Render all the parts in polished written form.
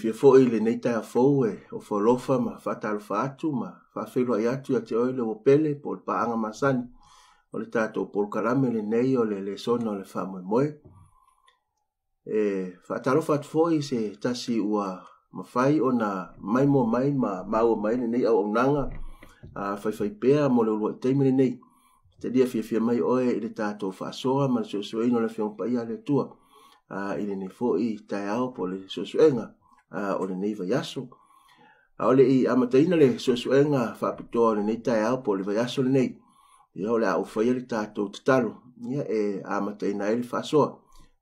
Fiafia foi i lenei taeao fou e ofo alofa ma faatalofa atu ma faafeiloai atu ia te oe le ua pele po o le paaga masani o le tatou polokalame lenei o le lesona o le faamoemoe. E faatalofa atu foi i se tasi ua mafai ona maimoa mai ma maua mai lenei auaunaga faifaipea mo le uluai taimi lenei. Talia fiafia mai oe i le tatou faasoa ma le suesueina o le Afioga Paia a le Atua i lenei foi taeao po o le suesuega o lenei vaiaso. A o le i amataina le suesuega faapitoa o lenei taeao po o le vaiaso lenei, ia o le a ou faia le tatou tatalo ia e amataina ai le faasoa,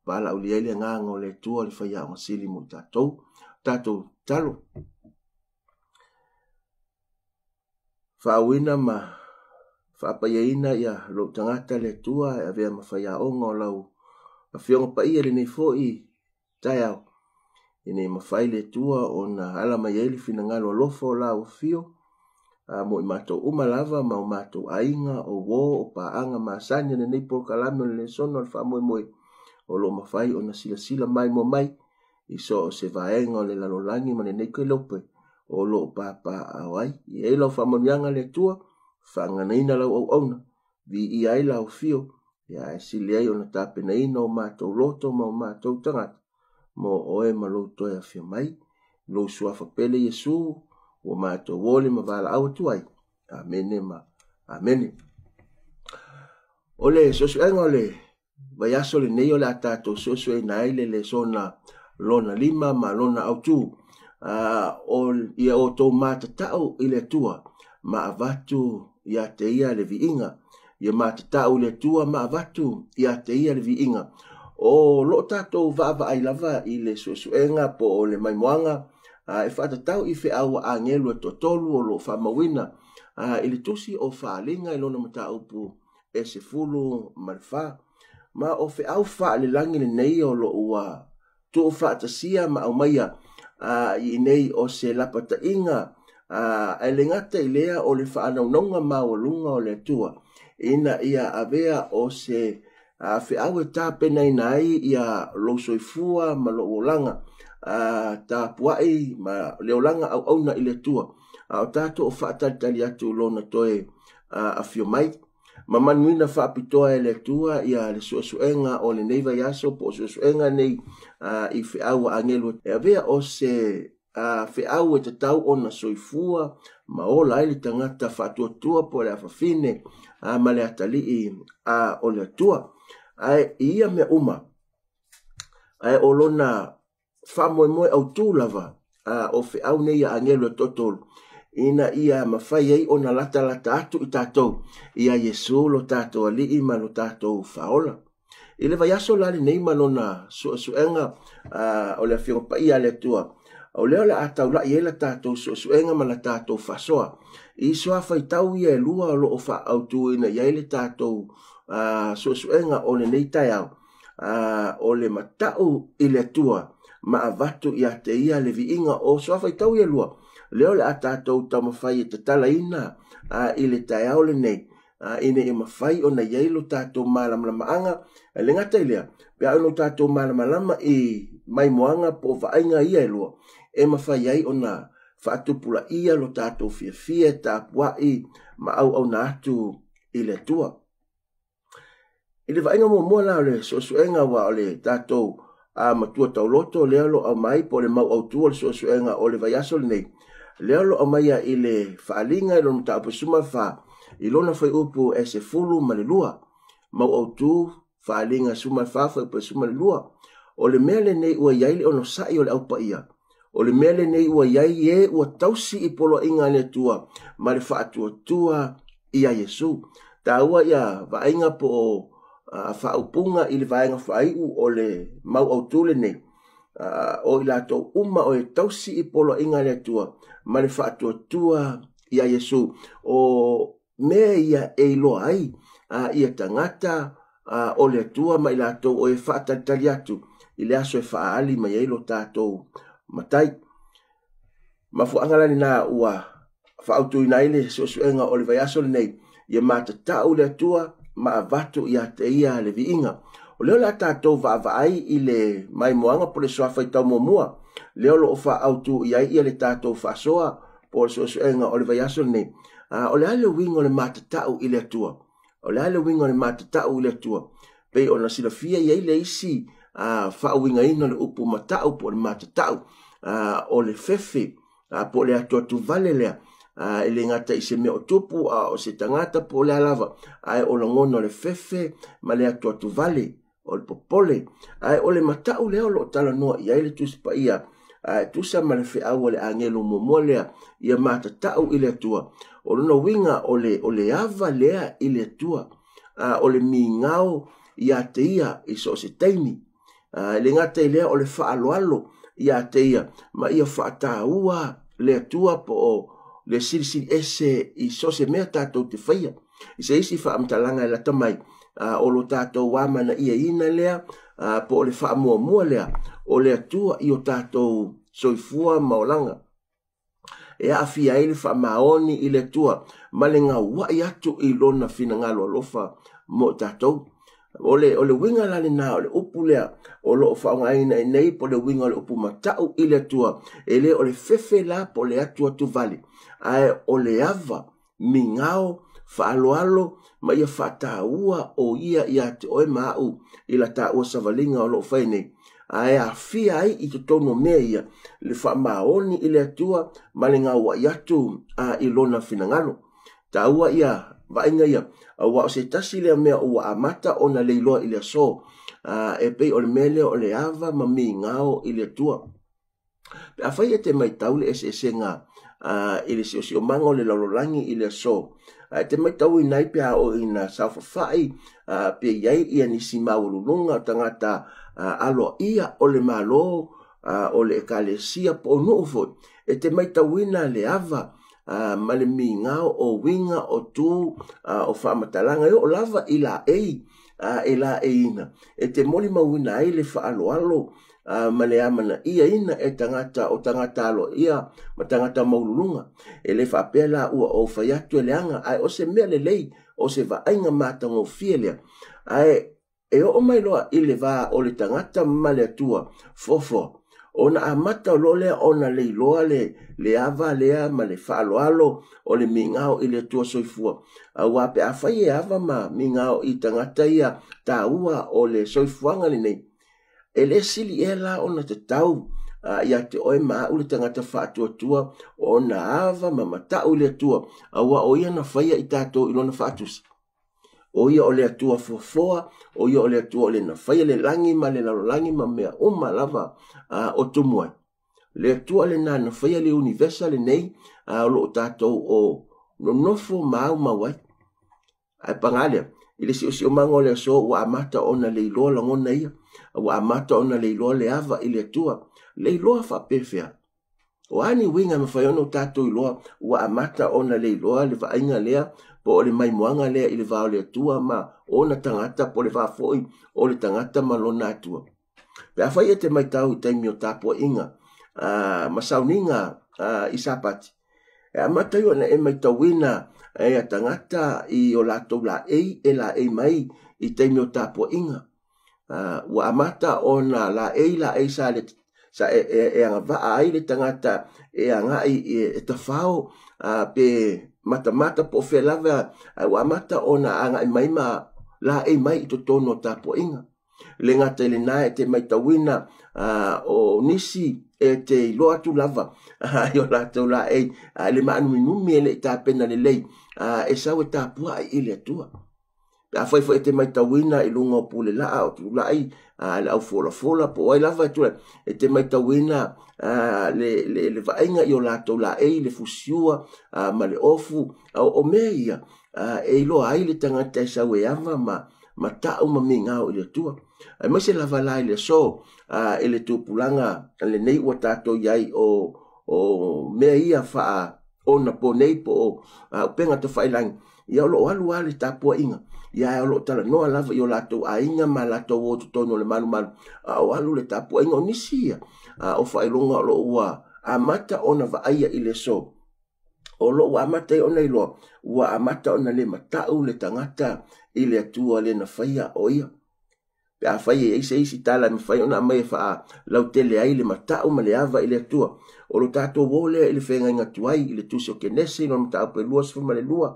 valaaulia ai le agaga o le Atua le faiaoga sili mo i tatou. Tatou tatalo. Faauuina ma faapaiaina ia lou tagata le Atua e avea ma faiaoga o lau Afioga Paia i lenei foi taeao, ina ia mafai le Atua ona ala mai ai le finagalo alofa o lau afio mo i matou uma lava ma o matou aiga, o uo, o paaga masani o lenei polokalame o le lesona o le faamoemoe o lo o mafai ona silasila maimoa mai i so o se vaega o le lalolagi ma lenei kelope o lo o papaaao ai. I ai lau faamanuiaga le Atua, faaganaina lau auauna, viia ai lau afio, ia ae sili ai ona tapenaina o matou loto ma o matou tagata mo oe ma lou toe afio mai. Lou suafa pele Iesu, ua matou ole ma valaau atu ai. Amene ma amene. O le suesuega o le vaiaso lenei o le a tatou suesueina ai le lesona lona 5 ma lona autu. O ia outou matatau i le Atua ma avatu ia te ia le viiga. Ia matatau i le Atua ma avatu ia te ia le viiga. O loo tatou vaavaai lava i le suesuega po o le maimoaga e faatatau i feau a agelu e toatolu o loo faamauina i le tusi o Faaaliga i lona mataupu e 14. Ma o feau faalelagi lenei o loo ua tuufaatasia ma aumaia i nei o se lapataiga ae le gata i lea o le faanaunauga maualuga o le Atua ina ia avea o se feau e tapenaina ai ia lou soifua ma lou olaga tapuai ma le olaga auauna i le Atua a o tatou o faatalitali atu lona toe afio mai. Ma manuina faapitoa e le Atua ia le suesuega o lenei vaiaso po o suesuega nei i feau a agelu e avea o se feau e tatau ona soifua ma ola ai le tagata faatuatua po o le afafine ma le atalii o le Atua. Ae i ia mea uma, ae o lona faamoemoe autu lava o feau nei a agelu e toatolu, ina ia mafai ai ona latalata atu i tatou ia Iesu lo tatou alii ma lo tatou faaola. I le vaiaso la lenei ma lona suesuega o le Afioga Paia a le Atua, o lea o le a taulai ai la tatou suesuega ma la tatou faasoa i suafaitau ia e lua o loo faaautuina i ai le tatou suesuega o lenei taeao, o le matau i le Atua ma avatu ia te ia le viiga. O suafaitau ia e lua lea o le a tatou taumafai e tatalaina i le taeao lenei, ina ia mafai ona i ai lo tatou malamalamaaga. Le gata i lea, pe a ono tatou malamalama i maimoaga po o vaaiga ia e lua, e mafai ai ona faatupulaia lo tatou fiafia tapuai ma auauna atu i le Atua. I le vaaiga muamua la o le suesuega ua o le tatou matua tauloto lea o lo aumai po o le mau autu o le suesuega o le vaiaso lenei, lea o lo aumaia i le Faaaliga i lona mataupu 14 i lona fuaiupu e 12. Mau autu Faaaliga 14 fuaiupu 12. O le mea lenei ua i ai le onosai o le aupaia, o le mea lenei ua i ai e ua tausi i poloaiga a le Atua ma le faatuatua ia Iesu. Taua ia vaaiga po o faaupuga i le vaega faaiu o le mau autu lenei, o i latou uma o e tausi i poloaiga a le Atua ma le faatuatua ia Iesu. O mea ia e iloa ai ia tagata o le Atua ma i latou o e faatalitali atu i le aso e faaali mai ai lo tatou matai. Mafuaaga la lena ua faautuina ai le suesuega o le vaiaso lenei, ia matatau le Atua ma avatu ia te ia le viiga. O lea o le a tatou vaavaai i le maimoaga po o le suafa i tau muamua, lea o lo o faaautu i ai ia le tatou faasoa po o le suesuega o le vaiaso lenei. O le a le uiga o le matatau i le Atua? O le a le uiga o le matatau i le Atua? Pei ona silafia i ai le isi faauigaina o le upu matau po o le matatau, o le fefe, po o le atuatuvale lea, e le gata i se mea o tupu, a o se tagata po o le a lava, ae o lagona o le fefe ma le atuatuvale, o le popole. Ae o le matau lea o lo o talanoa i ai le Tusi Paia, e tusa ma le feau a le agelo muamua lea, ia matatau i le Atua. O lona uiga o le ava lea i le Atua, o le migao ia te ia i so o se taimi. E le gata i lea o le faaaloalo ia te ia, ma ia faataua le Atua po o le silisili ese i so o se mea tatou te faia. I se isi faamatalaga e lata mai, o lo tatou amanaiaina lea, po o le faamuamua lea o le Atua i o tatou soifua ma olaga. E aafia ai le faamaoni i le Atua ma le gauai atu i lona finagalo alofa mo tatou. O le uiga la lena o le upu lea o lo o faaaogaina i nei, po o le uiga o le upu matau i le Atua, e le o le fefe la po o le atuatuvale, ae o le ava migao faaaloalo ma ia faataua o ia ia te oe ma au i la taua savaliga o lo o fai nei. Ae aafia ai i totonu o mea ia le faamaoni i le Atua ma le gauai atu i lona finagalo. Taua ia vaaiga ia, aua o se tasi lea mea ua amata ona leiloa i le aso, e pei o le mea lea o le ava ma migao i le Atua. Pe afai e te matau le eseesega i le siosiomaga o le lalolagi i le aso, e te matau i nai pe a o ina saofafai, pe i ai ia nisi maualuluga o tagata aloaia o le Malo, o le ekalesia po o nuu foi, e te matauina le ava ma le migao o uiga o tu, o faamatalaga e oo lava i laei, e laeiina. E te molimauina ai le faaaloalo ma le amanaiaina e tagata o tagata aloaia ma tagata maualuluga. E le faapea la ua ou fai atu e leaga, ae o se mea lelei, o se vaaiga matagofie lea. Ae e oo mai loa i le va o le tagata ma le Atua foafoa, ona amata o loa lea ona leiloa le ava lea ma le faaaloalo o le migao i le Atua soifua. Aua pe afai e ava ma migao i tagata ia taua o le soifuaga lenei, e le sili ea la ona tatau ia te oe ma au le tagata faatuatua ona ava ma matau i le Atua, aua o ia na faia i tatou i lona faatusa. O ia o le Atua foafoa, o ia o le Atua o le na faia le lagi ma le lalolagi ma mea uma lava o tumu ai. Le Atua lena na faia le univesa lenei, o lo o tatou o nonofo ma au mau ai. Ae paga lea, i le siosiomaga o le aso ua amata ona leiloa lagona ia, ua amata ona leiloa le ava i le Atua, leiloa faapefea. O a ni uiga e mafai ona o tatou iloa ua amata ona leiloa le vaaiga lea po o le maimoaga lea i le va o le Atua ma ona tagata, po o le va foi o le tagata ma lona Atua. Pe afai e te matau i taimi o tapuaiga ma sauniga i Sapati, e amata ai ona e matauina e a tagata i o latou laei e laei mai i taimi o tapuaiga. Ua amata ona laei laei sa le sa e agavaa ai le tagata e agai e tafao, pe matamata po o fea lava, ua amata ona agai mai ma laei mai i totonu o tapuaiga. Le gata i lena e te matauina o nisi e te iloa atu lava i o latou laei, le maanuminumi e le i tapena lelei, e sau e tapuai i le Atua. Pe afai foi e te matauina i luga o pule laa o tulai, le aufolafola po o ai lava e tulai, e te matauina le vaaiga i o latou laei, le fusiua ma le ofu, o mea ia e iloa ai le tagata e sau e ava ma matau ma migao i le Atua. Aemaise lava la i le aso, i le tupulaga lenei ua tatou i ai o mea ia faa ona po nei po o upega tafailagi, ia o lo o alu lava le tapuaiga, ia o lo o talanoa lava i o latou aiga ma latou o totonu o le malumalu, a o alu le tapuaiga o nisi ia, o faailoga o lo o ua amata ona vaaia i le aso, o lo o ua amata ai ona iloa, ua amata ona le matau le tagata i le Atua le na faia o ia. Pe afai e i ai se isi tala e mafai ona aumai e faalautele ai le matau ma le ava i le Atua, o lo tatou o lea i le feagaiga tuai i le Tusi o Kenese i lona mataupu e 22,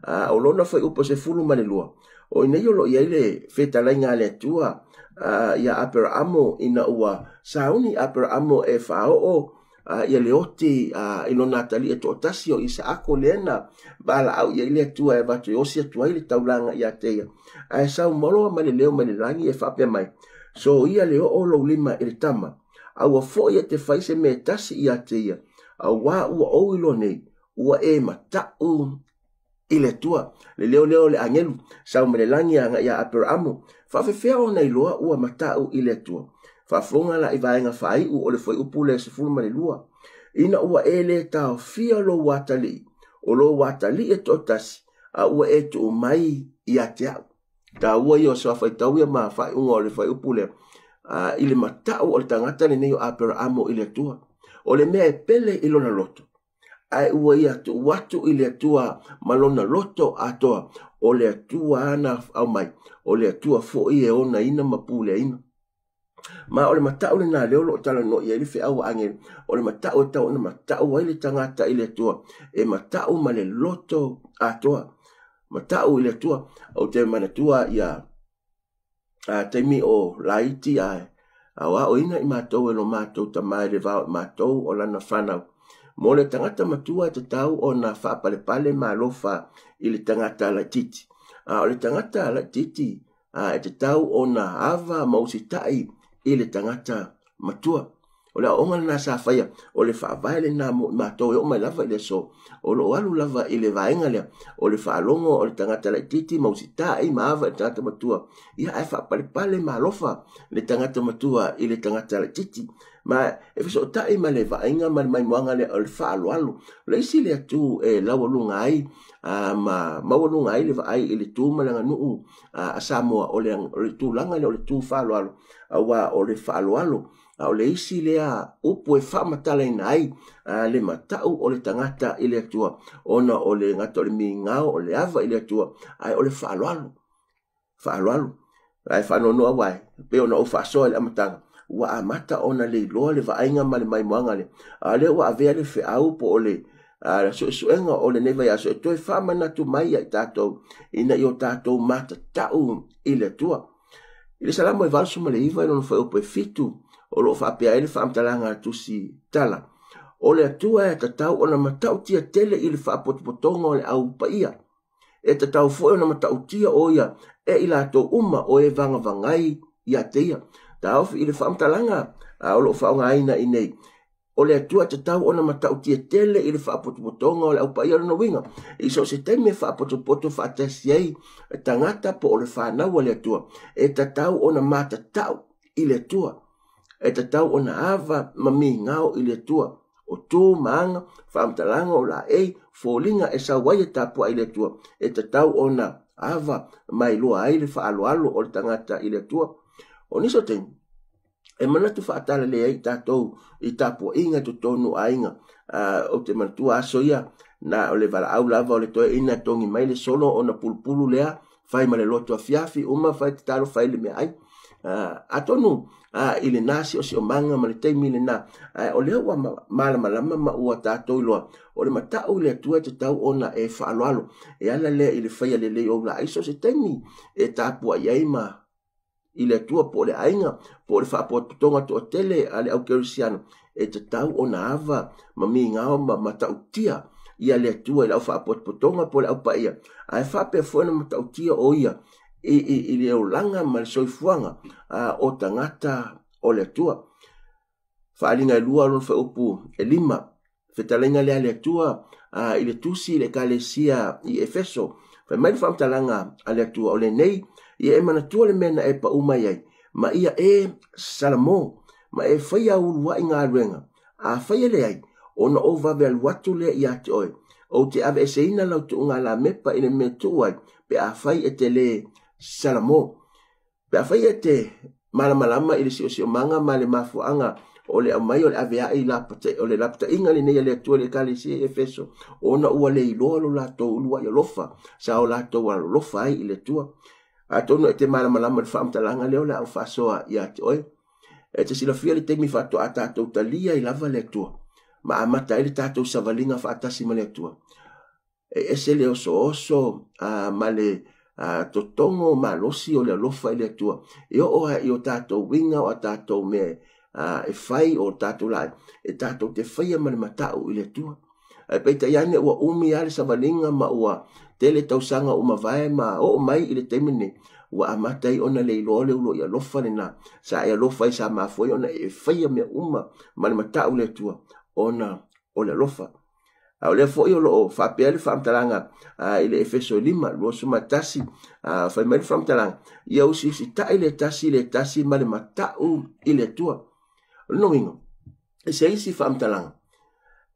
a o lona fuaiupu e 12, o i inei o lo o i ai le fetalaiga a le Atua ia Aperaamo ina ua sauni Aperaamo e faaoo ia le oti i lona atalii e toatasi o Isaako lea na valaau i ai le Atua e avatu e osi atu ai le taulaga ia te ia. Ae sau moloa mai le leo mai le lagi e faapea mai, Soia le oo o lou lima i le tama, aua foi e te fai se mea e tasi ia te ia, auā ua ou iloa nei, ua e mataʻu i le Atua. Le leo lea o le agelu, sau mai le lagi agai ia Aperaamo, faafefea ona iloa ua mataʻu i le Atua. Faafofoga la i vaega faaiu o le fuaiupu lea 12, ina ua e le taofia lou atalii, o lou atalii e toatasi, a ua e tuu mai ia te au. Taua ia o se faitau ia ma faaiuga o le fuaiupu lea, i le mataʻu o le tagata lenei o Aperaamo i le Atua. O le mea e pele i lona loto, ae ua ia tuu atu i le Atua ma lona loto atoa, o le Atua ana aumai, o le Atua foi e onaina ma puleaina. Ma o le matau lena lea o lo o talanoa i ai le feau a agelu, o le matau e tau ona matau ai le tagata i le Atua, e matau ma le loto atoa, matau i le Atua. Ou te manatua ia taimi o laiti ae aoaoina i matou e lo matou tama i le vao i matou o lana fanau. Mo le tagata matua e tatau ona faapalepale ma alofa i le tagata laitiiti. A o le tagata laitiiti e tatau ona ava ma usitai i le tagata matua. O le aoaoga lena sa faia, o le faavae lena mo i matou e oo mai lava i le aso, o lo o alu lava i le vaega lea, o le faalogo o le tagata laitiiti ma usitai ma ava i le tagata matua. Ia ae faapalepale ma alofa le tagata matua i le tagata laitiiti. Ma e fesootai ma le vaaiga ma le maimoaga lea o le faaaloalo. O le isi lea tu e laualuga ai ma maualuga ai le vaai i le tu ma le aganuu a Samoa, o le tulaga lea o le tu faaaloalo, auā o le faaaloalo a o le isi lea upu e faamatalaina ai le matau o le tagata i le Atua, ona o le gata o le migao, o le ava i le Atua, ae o le faaaloalo. Faaaloalo. Ae faanoanoa aua e pei ona ou faasoa i le amataga, ua amata ona leiloa le vaaiga ma le maimoaga lea. A o lea ua avea le feau po o le suesuega o lenei vaiaso e toe faamanatu mai ia i tatou ina ia o tatou matatau i le Atua. I le Salamo e 89 i lona fuaiupu e 7, o lo o faapea ai le faamatalaga a Tusi Tala, o le Atua e tatau ona matautia tele i le faapotopotoga o le au paia. E tatau foi ona matautia o ia e i latou uma o e vagavagai ia te ia. Taofi i le faamatalaga o lo o faaaogaina i nei, o le Atua e tatau ona matautia tele i le faapotopotoga o le au paia. Lona uiga, i so o se taimi e faapotopoto faatasi ai tagata po o le fanau a le Atua, e tatau ona matatau i le Atua, e tatau ona ava ma migao i le Atua. O tu ma aga, faamatalaga o laei, foliga e sau ai e tapuai i le Atua, e tatau ona ava ma iloa ai le faaaloalo o le tagata i le Atua. O nisi o taimi, e manatu faatalale ai tatou i tapuaiga i totonu o aiga. Ou te manatua aso ia, na o le valaau lava o le toeaina e togi mai le solo ona pulupulu lea, fai ma le loto afiafi, uma fai tatalo, fai le meaai. Atonu i lena siosiomaga ma le taimi lena, o lea ua malamalama ma ua tatou iloa, o le matau i le Atua e tatau ona e faaaloalo, e ala lea i le faia lelei o laai so o se taimi e tapuai ai ma i le Atua po o le aiga po o le faapotopotoga toatele a le au kerisiano, e tatau ona ava ma migao ma matautia ia le Atua i le au faapotopotoga po o le au paia, ae faapea foi ona matautia o ia i le olaga ma le soifuaga o tagata o le Atua. Faaaliga e 2 lona fuaiupu e 5, fetalaiga lea a le Atua i le tusi i le ekalesia i Efeso. Fai mai le faamatalaga a le Atua, o lenei, ia e manatua le mea na e pau mai ai, ma ia e Salamo, ma e faia uluai galuega. A faia leai, ona ou vave alu atu lea ia te oe, ou te aveeseina lau tuuga lamepa i le mea tuu ai, pe a fai e te le Salamo. Pe a fai e te malamalama i le siosiomaga ma le mafuaaga o le aumai o le aveai o le lapataiga lenei a le Atua i le ekalesia i Efeso, ona ua leiloa lo latou uluai alofa, sa o latou alolofa ai i le Atua. Atonu e te malamalama i le faamatalaga lea o le a ou faasoa ia te oe. E te silafia le taimi faatoa tatou talia ai lava le Atua ma amata ai le tatou savaliga faatasi ma le Atua. E ese le osooso ma le totogo malosi o le alofa i le Atua. E oo lava i o tatou uiga o a tatou mea e fai o tatou laai, e tatou te faia ma le matau i le Atua. Ae peitai ane ua umi lava le savaliga ma ua tele tausaga ua mavae ma oo mai i le taimi lenei, ua amata ai ona le iloa le uluai alofa lena sa e alofa ai sa mafua ai ona e faia mea uma ma le matau i le Atua ona o le alofa. A o lea foi o lo o faapea le faamatalaga i le Efeso 5, 21, fai mai le faamatalaga, ia usiusitai le tasi i le tasi ma le matau i le Atua. O lona uiga, i se isi faamatalaga,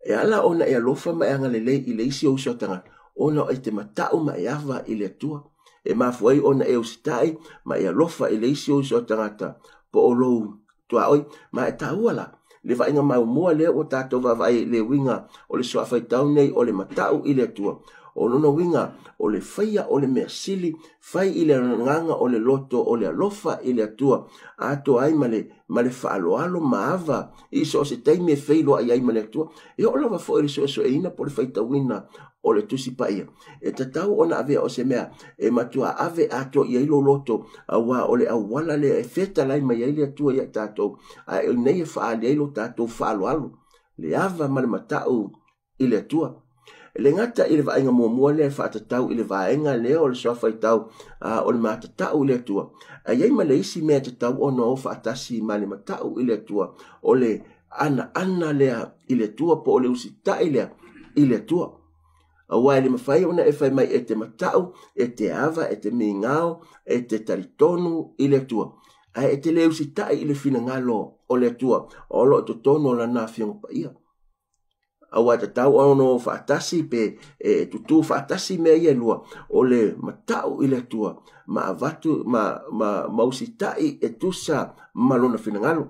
e ala ona e alofa ma e agalelei i le isi ou uso a tagata, ona e te matau ma e ava i le Atua. E mafua ai ona e usitai ma e alofa i le isi ou uso a tagata po o lou tuaoi. Ma e taua la le vaaiga maumua lea ua tatou vaavaai i le uiga o le suafaitau nei o le matau i le Atua. O lona uiga o le faia o le mea sili, fai i le agaga o le loto o le alofa i le Atua, atoa ai ma le faaaloalo ma ava i so o se taimi e feiloai ai ma le Atua. E oo lava foi i le suesueina po o le faitauina o le Tusi Paia. E tatau ona avea o se mea e matua ave atoa i ai lou loto, aua o le auala lea e fetalai mai ai le Atua ia tatou, ae o nei e faaali ai lo tatou faaaloalo, le ava ma le matau i le Atua. E le gata i le vaaiga muamua lea e faatatau i le vaega lea o le suafaitau o le matatau i le Atua, ae i ai ma le isi mea e tatau ona o faatasi ma le matau i le Atua, o le anaana lea i le Atua po o le usitai lea i le Atua. Aua e le mafai ona e fai mai e te matau, e te ava, e te migao, e te talitonu i le Atua, ae e te le usitai i le finagalo o le Atua, o lo o totonu o lana Afioga Paia. Aua tatau ona o faatasi pe e tutu faatasi mea ia e lua, o le matau i le Atua ma avatu ma usitai e tusa ma lona finagalo.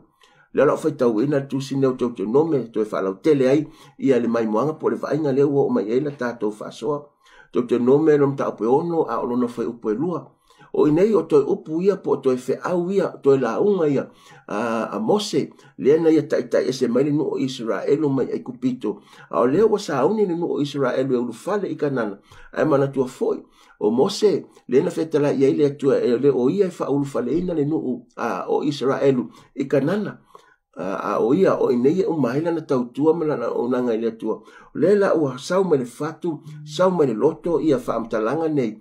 Lea o lau faitauina le tusi nei o Teutonome toe faalautele ai ia le maimoaga po o le vaaiga lea ua oo mai ai la tatou faasoa. Teutonome lona mataupu e 6 a o lona fuaiupu e 2. O i nei o toe upu ia po o toe feau ia, toe lauga ia a Mose, lea na ia taitai ese mai le nuu o Iseraelu mai Aikupito. A o lea ua sauni le nuu o Iseraelu e ulufale i Kanana. Ae manatua foi, o Mose, lea na fetalai i ai le Atua, e le o ia e faaulufaleina le nuu o Iseraelu i Kanana. A o ia, o i nei e uma ai lana tautua ma lana auaunaga i le Atua. O lea la ua sau mai le fatu, sau mai le loto ia faamatalaga nei,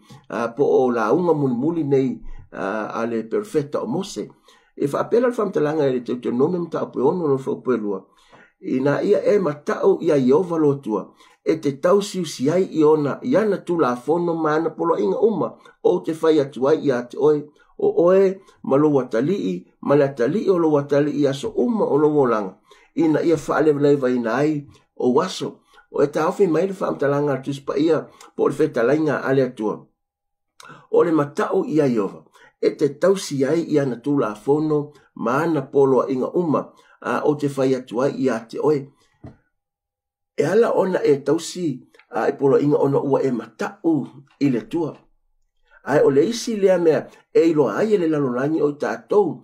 po o lauga mulimuli nei a le perofeta o Mose. E faapea la le faamatalaga i le Teutonome mataupu e 6 lona fuaiupu e 2, ina ia e matau ia Ieova lo Atua, e te tausiusi ai i ona i ana tulafono ma ana poloaiga uma ou te fai atu ai ia te oe, o oe ma lou atalii ma le atalii o lou atalii i aso uma o lou olaga, ina ia faalevalevaina ai ou aso. O e taofi mai le faamatalaga a le Tusi Paia po o le fetalaiga a le Atua. O le matau ia Ieova, e te tausi ai i ana tulafono ma ana poloaiga uma a ou te fai atu ai ia te oe. E ala ona e tausi i poloaiga ona ua e matau i le Atua. Ae o le isi lea mea e iloa ai e le lalolagi o i tatou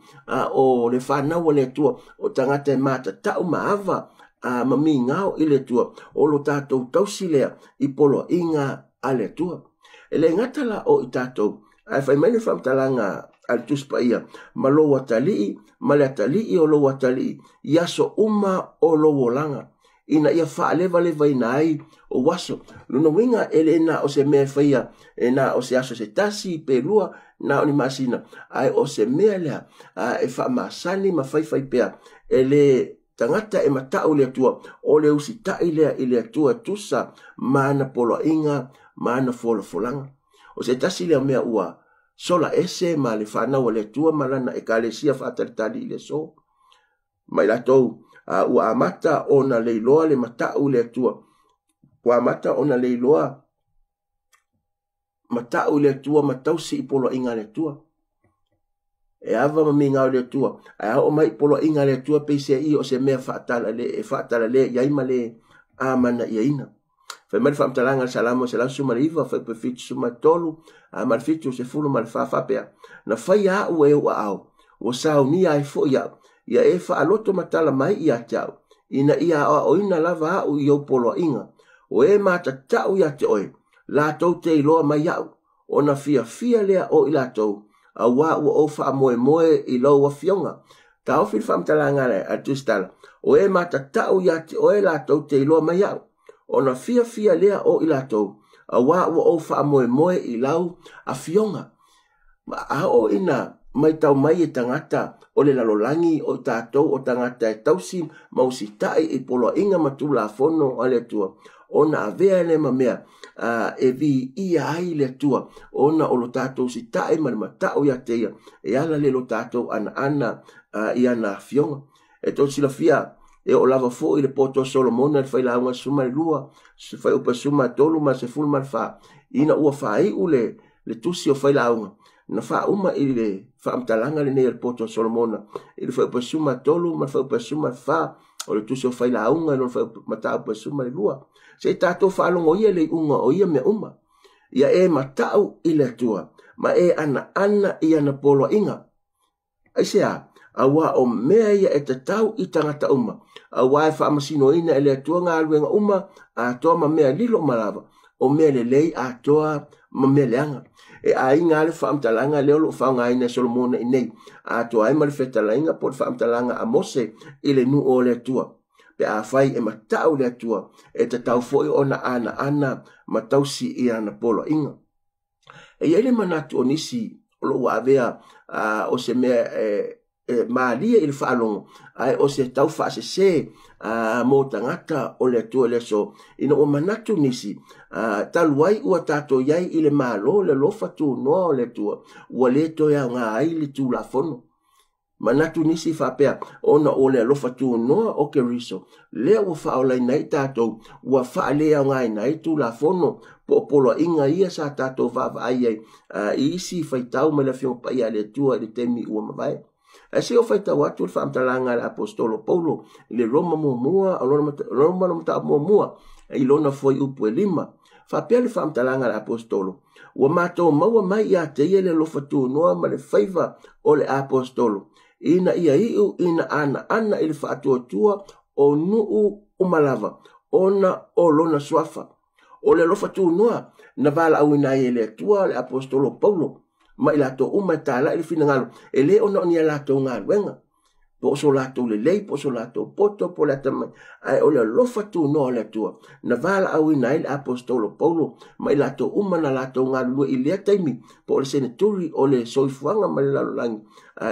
o le fanau a le Atua, o tagata e matatau ma ava ma migao i le Atua, o lo tatou tausi lea i poloaiga a le Atua. E le gata la o i tatou, ae fai mai le faamatalaga a le Tusi Paia, ma lou atalii, ma le atalii o lou atalii, i aso uma o lou olaga, ina ia faalevalevaina ai ou aso. Lona uiga e le na o se mea e faia, e na o se aso se tasi, pe lua, na o ni masina, ae o se mea lea e faamasani ma faifai pea e le tagata e matau i le Atua, o le usitai lea i le Atua tusa ma ana poloaiga ma ana folafolaga. O se tasi lea mea ua sola ese ma le fanau a le Atua ma lana ekalesia faatalitali i le aso. Mai latou ua amata ona leiloa le matau i le Atua, ua amata ona leiloa matau i le Atua ma tausi i poloaiga a le Atua. E ava ma migao i le Atua, ae oo mai i poloaiga a le Atua peisei o se mea faatalale, e faatalale i ai ma le amanaiaina. Fai mai le faamatalaga a le Salamo 119 fuaiupu 73 ma le 74 faapea, Na faia au e ou aao, ua saunia ai foi au, ia e faalotomatala mai ia te au, ina ia aoaoina lava au i ou poloaiga. O e matatau ia te oe, latou te iloa mai au, ona fiafia lea o i latou, auā ua ou faamoemoe i lou afioga. Taofi le faamatalaga a le Tusitala, o e matatau ia te oe latou te iloa mai au, ona fiafia lea o i latou, auā ua ou faamoemoe i lau afioga. Ma a oo ina matau mai e tagata o le lalolagi o i tatou o tagata e tausi ma usitai i poloaiga ma Tulafono a le Atua, ona avea lea ma mea e viia ai le Atua, ona o lo tatou usitai ma le matau ia te ia, e ala lea i lo tatou anaana i ana afioga. E tou silafia, e oo lava foi le poto a Solomona i le failauga 12, fuaiupu 13 ma le 14, ina ua faaiu le tusi o failauga, na faauma i le faamatalaga lenei a le poto a Solomona i le fuaiupu 13 ma le fuaiupu 14 o le tusi o failauga i lona fuaiupu mataupu 12. Se i tatou faalogo ia le iuga o ia mea uma. Ia e matau i le Atua ma e anaana i ana poloaiga. Aisea? Auā o mea ia e tatau i tagata uma, auā e faamasinoina e le Atua galuega uma atoa ma mea lilo uma lava, o mea lelei atoa ma mea leaga. E aiga lava le faamatalaga lea o lo o faaaogaina e Solomona i nei, atoa ai ma le fetalaiga po o le faamatalaga a Mose i le nuu o le Atua. Pe afai e matau le Atua, e tatau foi ona anaana ma tausi i ana poloaiga. E i ai le manatu o nisi o lo o ua avea o se mea e malie i le faalogo, ae o se tau faasese mo tagata o le Atua i le aso, ina ua manatu nisi, talu ai ua tatou i ai i le Malo le alofa tunoa o le Atua, ua le toe aoga ai le Tulafono. Manatu nisi faapea, ona o le alofa tunoa o Keriso, lea ua faaolaina ai tatou, ua faaleaogaina ai Tulafono po o poloaiga ia sa tatou vaavaai ai i isi faitau mai le Afioga Paia a le Atua i le taimi ua mavae. Ae se i ou faitau atu le faamatalaga a le Aposetolo Paulo i le Roma muamua, Roma lona mataupu muamua i lona fuaiupu e 5. Faapea le faamatalaga a le Aposetolo, Ua matou maua mai ia te ia le alofa tunoa ma le faiva o le Aposetolo, ina ia iu ina anaana i le faatuatua o nuu uma lava, ona o lona suafa. O le alofa tunoa na valaauina ai e le Atua le Aposetolo Paulo ma i latou uma e talai le finagalo, e le ona o ni a latou galuega, po o so latou lelei, po o so latou poto, po o le atamai, ae o le alofa tunoa o le Atua na valaauina ai le Aposetolo Paulo ma i latou uma na latou galulue i lea taimi, po o le seneturi o le soifuaga ma le lalolagi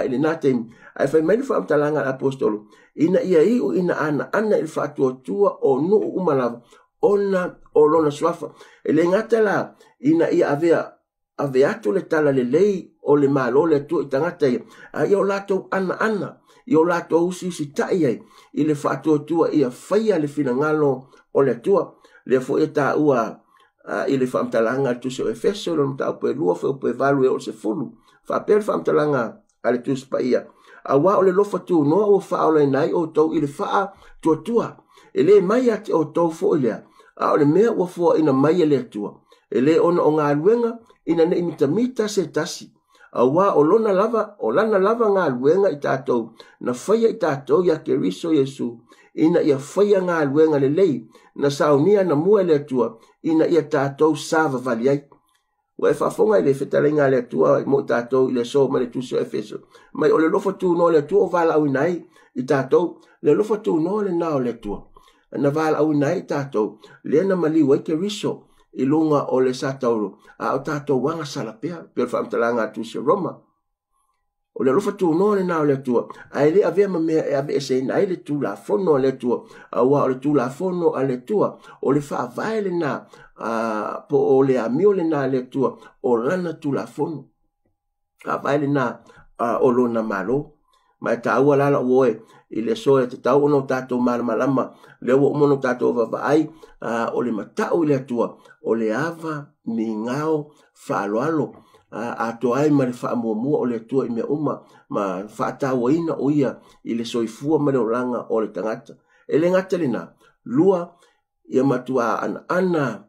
i lena taimi. Ae fai mai le faamatalaga a le Aposetolo, ina ia iu ina anaana i le faatuatua o nuu uma lava, ona o lona suafa. E le gata la ina ia avea ave atu le tala lelei o le Malo o le Atua i tagata ia, a ia o latou anaana, i o latou usiusitai ai i le faatuatua ia faia le finagalo o le Atua. Lea foi e taua i le faamatalaga a le Tusi o Efeso i lona mataupu e 2, fuaiupu e 8 e oo i le 10. Faapea le faamatalaga a le Tusi Paia, auā o le alofa tunoa ua faaolaina ai outou i le faatuatua. E le mai ia te outou foi lea, a o le mea ua foaina mai e le Atua, e le ona o galuega ina ne i mitamita se tasi, auā o lona lava, o lana lava galuega i tatou, na faia i tatou iā Keriso Iesu, ina ia faia galuega lelei, na saunia anamua e le Atua, ina ia tatou savavali ai. Ua e faafofoga i le fetalaiga a le Atua mo i tatou i le aso mai le Tusi o Efeso, mai o le alofa tunoa o le Atua o valaauina ai i tatou, le alofa tunoa lena o le Atua, na valaauina ai i tatou, lea na maliu ai Keriso i luga o le satauro, a o tatou agasala pea, pei o le faamatalaga a Tusi o Roma. O le alofa tunoa lena o le Atua, ae le avea ma mea e aveeseina ai le Tulafono a le Atua, auā o le Tulafono a le Atua, o le faavae lena, po o le amio lena a le Atua, o lana Tulafono. Faavae lena o lona Malo. Ma e taua la lau oe i le aso e tatau ona o tatou malamalama, lea ua uma ona o tatou vaavaai, o le matau i le Atua, o le ava migao faaaloalo, atoa ai ma le faamuamua o le Atua i mea uma, ma faatauaina o ia i le soifua ma le olaga o le tagata. E le gata lena, lua, Ia matua anaana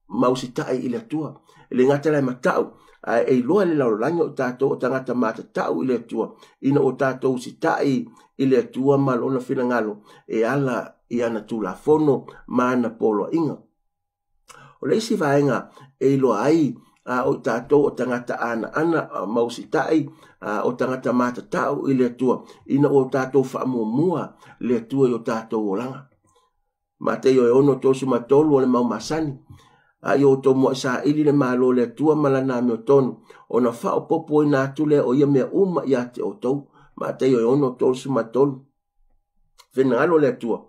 ma usitai i le Atua. E le gata la e matau, ae e iloa e le lalolagi o tatou o tagata matatau i le Atua, ina ua tatou usitai i le Atua ma lona finagalo e ala i ana Tulafono ma ana poloaiga. O le isi vaega e iloa ai o i tatou o tagata anaana ma usitai, o tagata matatau i le Atua, ina ua tatou faamuamua le Atua i o tatou olaga. Mateio e 6:33 o le mau masani. A ia outou muai saili le malo o le Atua ma lana amiotonu, ona faaopoopoina atu lea o ia mea uma ia te outou. Mateio e 6:33. Finagalo o le Atua.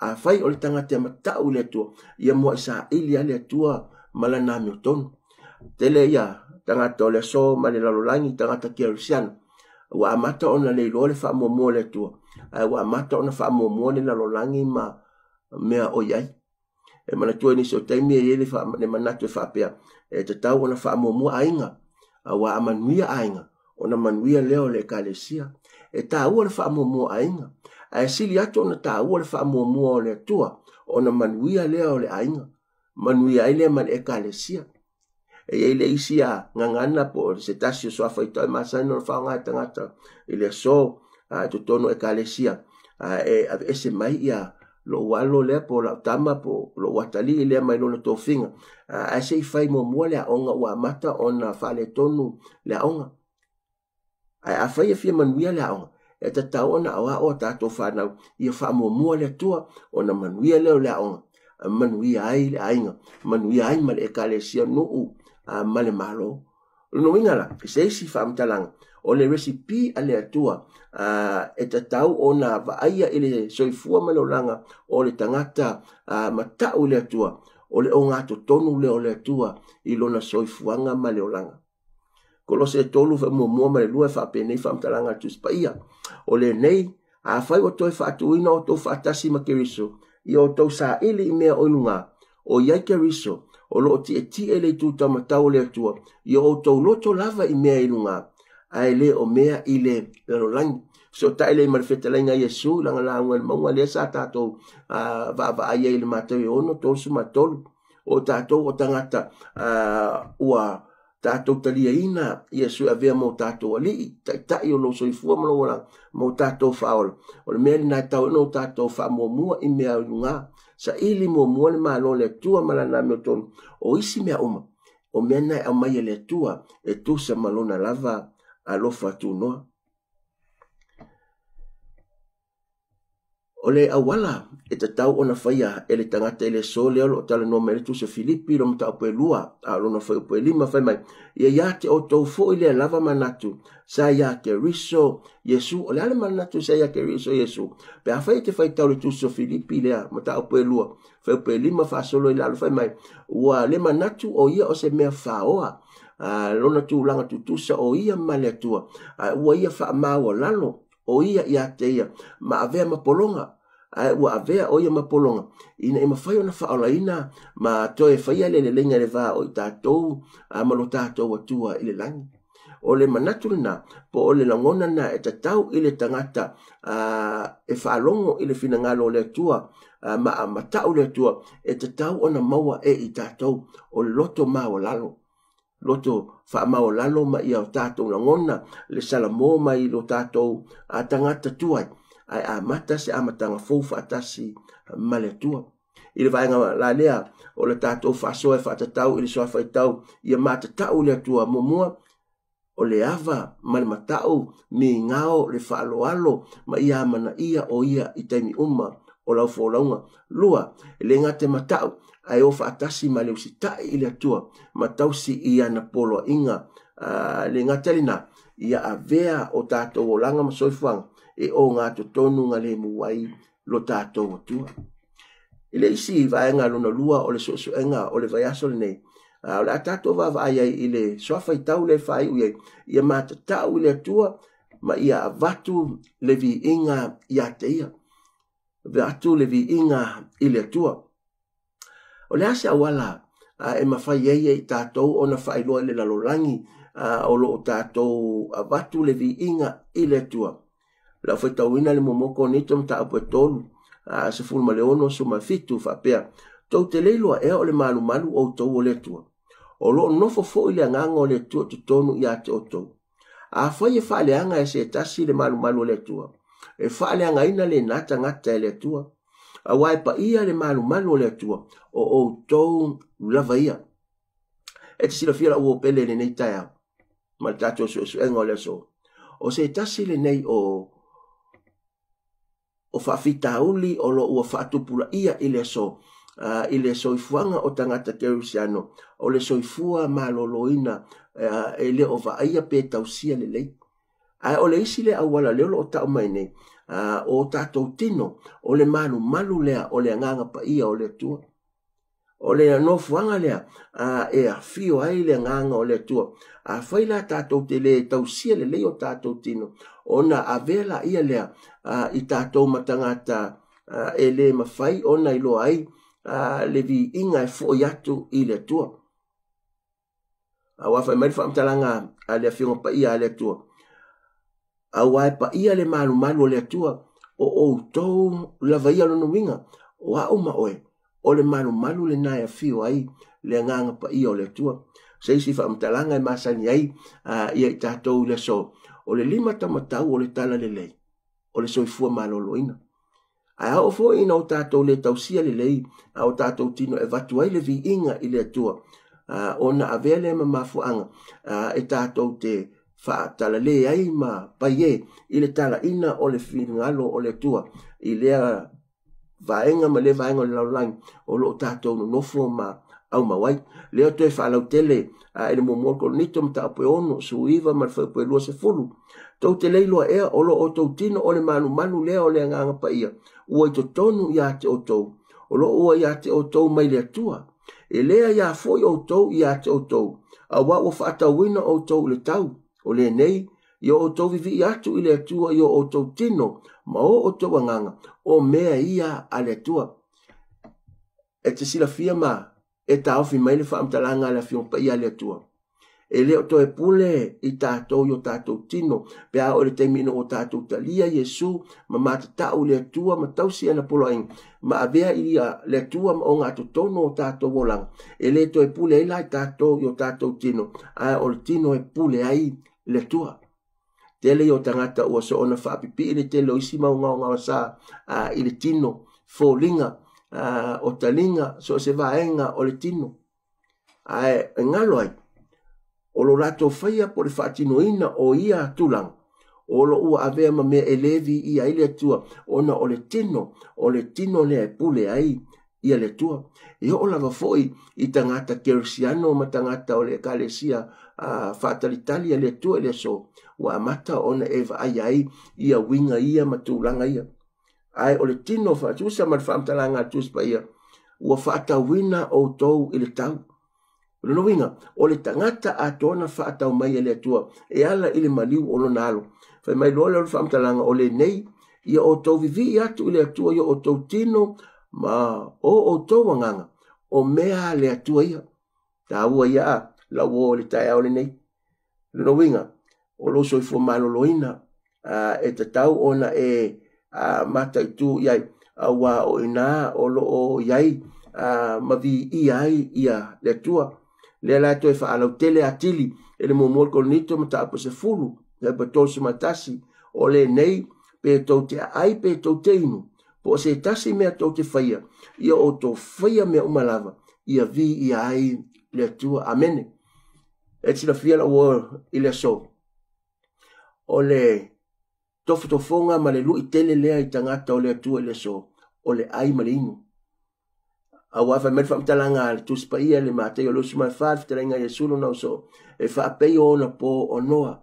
Afai o le tagata e matau i le Atua, ia muai saili a le Atua ma lana amiotonu. Tele ia tagata o le aso ma le lalolagi, tagata kerisiano, ua amata ona le iloa le faamuamua o le Atua, ae ua amata ona faamuamua le lalolagi ma mea o i ai. E manatua i nisi o taimi e i ai le manatu e faapea, e tatau ona faamuamua aiga, aua a manuia aiga, ona manuia lea o le ekalesia. E taua le faamuamua aiga, ae sili atu ona taua le faamuamua o le Atua, ona manuia lea o le aiga, manuia ai lea ma le ekalesia. E i ai le isi a gagana po o se tasi o suafa i toi masani ona faaaoga e tagata i le aso i totonu o ekalesia, e aveese mai ia lou alo lea po o lau tama po o lou atalii lea mai lona tofiga, ae se i fai muamua le aoga ua amata ona faaletonu le aoga. Ae afai e fia manuia le aoga, e tatau ona aoao a tatou fanau ia faamuamua le Atua, ona manuia lea o le aoga, manuia ai le aiga, manuia ai ma le ekalesia nuu ma le malo. O lona uiga la, i se isi faamatalaga, o le recipe a le Atua e tatau ona vaaia i le soifua ma le olaga o le tagata matau i le Atua, o le ogatotonu lea o le Atua i lona soifuaga ma le olaga. Kolose e 3 faamuamua ma le 2 e faapenei faamatalaga a le Tusi Paia. O lenei, afai ua toe faatuina outou faatasi ma Keriso, ia outou saili i mea o i luga, o i ai Keriso, o loo tietie le itu taumatau o le Atua, ia outou loto lava i mea i luga, ae le o mea i le lalolagi. Fesootai lea ma le fetalaiga a Iesu i lana lauga i le mauga lea sa tatou vaavaai ai i le Mateo e 6:33. O tatou o tagata ua tatou taliaina Iesu e avea mo tatou alii, taitai o lou soifua ma lou olaga, ma o tatou faaola. O le mea lena e tau ai ona o tatou faamuamua i mea i luga. Saili muamua le malo o le Atua ma lana amiotonu. O isi mea uma, o mea na e aumai e le Atua e tusa ma lona lava alofa tunoa. O le auala e tatau ona faia e le tagata i le aso lea o loo talanoa mai le Tusi o Filipi lo mataupu e 2, a o lona fuaiupu e 5 fai mai, ia ia te outou foi lea lava manatu sa ia Keriso Iesu. O le a le manatu sa ia Keriso Iesu? Pe afai e te faitau le Tusi o Filipi lea mataupu e 2, fuaiupu e 5 faasolo i lalo fai mai, ua le manatu o ia o se mea faoa, lona tulaga tutusa o ia ma le Atua, ua ia faamaualalo o ia ia te ia ma avea ma pologa, ae ua avea o ia ma pologa ina ia mafai ona faaolaina ma toe faia le leleiga i le va o i tatou ma lo tatou Atua i le lagi. O le manatu lena, po o le lagona lena e tatau i le tagata e faalogo i le finagalo o le Atua, ma matau le Atua, e tatau ona maua e i tatou o le loto maualalo, loto faamaualalo ma ia o tatou lagona le salamo mai lo tatou tagata tuai, ae amata se amataga fou faatasi ma le Atua. I le vaega la lea o le tatou faasoa e faatatau i le suafaitau ia matatau le Atua muamua, o le ava ma le matau migao le faaloalo ma ia amanaia o ia i taimi uma o lau folauga. 2, e le gata matau ae o faatasi ma le usitai i le Atua ma tausi i ana poloaiga. Le gata lena, ia avea o tatou olaga ma soifuaga e o gatotonu galemu ai lo tatou Atua. I le isi vaega lona 2 o le suesuega o le vaiaso lenei, o le a tatou vaavaai ai i le suafaitau le faaiu i ai, ia matatau i le Atua ma ia avatu le viiga ia te ia. Avatu le viiga i le Atua. O le a se auala e mafai ai e i tatou ona faailoa i le lalolagi o loo tatou avatu le viiga i le Atua. Lau faitauina le muamua Korinito mataupu e 3, 16 17 faapea, tou te le iloa ea o le malumalu outou o le Atua, o loo nofo foi le agaga o le Atua i totonu ia te outou. Afai e faaleaga e se tasi le malumalu o le Atua, e faaleagaina lena tagata e le Atua, auā e paia le malumalu o le Atua, o outou lava ia. E te silafia lau uo pele i lenei taeao ma le tatou suesuega o le aso, o se tasi lenei o faafitauli o lo o ua faatupulaia i le aso i le soifuaga o tagata kerisiano, o le soifua maloloina e le o vaaia pe tausia lelei. Ae o le isi lea auala lea o lo o tau mai nei, o tatou tino, o le malumalu lea o le agaga paia o le Atua. O le nofoaga lea e afio ai le agaga o le Atua. Afai la tatou te le tausia lelei o tatou tino, ona avea laia lea i tatou ma tagata e le mafai ona iloa ai le viiga e foi atu i le Atua. Auā fai mai le faamatalaga a le Afioga Paia a le Atua, auā e paia le malumalu o le Atua, o outou lava ia. Lona uiga, o au ma oe, o le malumalu lena e afio ai le agaga paia o le Atua. Se isi faamatalaga e masani ai ia i tatou i le aso, o le lima taumatau o le talalelei, o le soifua maloloina. Ae a oo foi ina o tatou le tausia lelei a o tatou tino e avatu ai le viiga i le Atua, ona avea lea ma mafuaaga e tatou te faatalale ai ma pai e i le talaina o le finagalo o le Atua i lea vaega ma lea vaega o le lalolagi o lo o tatou nonofo ma aumau ai. Lea toe faalautele i le muamua Korinito mataupu e 6 19 ma le fuaiupu e 20. Tou te le iloa ea o lo outou tino o le malumalu lea o le agaga paia ua i totonu ia te outou, o lo o ua ia te outou mai le Atua. E le aiā foi outou ia te outou, auā ua faatauina outou i le tau. O lenei, ia outou vivii atu i le Atua i o outou tino ma o outou agaga, o mea ia a le Atua. E te silafia ma e taofi mai le faamatalaga a le Afioga Paia a le Atua, e le o toe pule i tatou i o tatou tino, pe a oo i le taimi ina ua tatou talia Iesu ma matatau i le Atua ma tausi ana poloaiga ma avea i le Atua ma ogatotonu o tatou olaga. E le toe pule ai la i tatou i o tatou tino, ae o le tino e pule ai le Atua. Tele ia o tagata ua soona faapipii le tele o isi mau gaogaosa i le tino, foliga, o taliga, so o se vaega o le tino. Ae e galo ai, o lo latou faia po o le faatinoina o ia tulaga, o lo ua avea ma mea e le viia ai le Atua, ona o le tino, o le tino lea e pule ai ia le Atua. E oo lava foi i tagata kerisiano ma tagata o le ekalesia faatalitali a le Atua i le aso, ua amata ona e vaaia ai ia uiga ia ma tulaga ia. Ae o le tino faatusa ma le faamatalaga a le Tusi Paia, ua faatauina outou i le tau. O lona uiga, o le tagata atoa na faatau mai e le Atua e ala i le maliu o lona alo. Fai mai loa lea o le faamatalaga, o lenei, ia outou vivii atu i le Atua i o outou tino ma o outou agaga, o mea a le Atua ia. Taua ia a lau uo i le taeao lenei. O lona uiga, o lou soifua maloloina e tatau ona e mataitu i ai, auā o i ina o lo o i ai ma viia ai ia le Atua. Lea la e toe faalautele atili e le muamua o le Korinito mataupu e 10, 31, o lenei, pe tou te aai pe tou te inu, po o se tasi mea tou te faia, ia outou faia mea uma lava, ia viia ai le Atua. Amene. E te silafia lau uo i le aso, o le tofotofoga ma le lui tele lea i tagata o le Atua i le aso, o le ai ma le inu. Auā fai mai le faamatalaga a le Tusi Paia i le Mataio 24, le fetalaiga a Iesu lona uso, e faapei o ona po o Noa,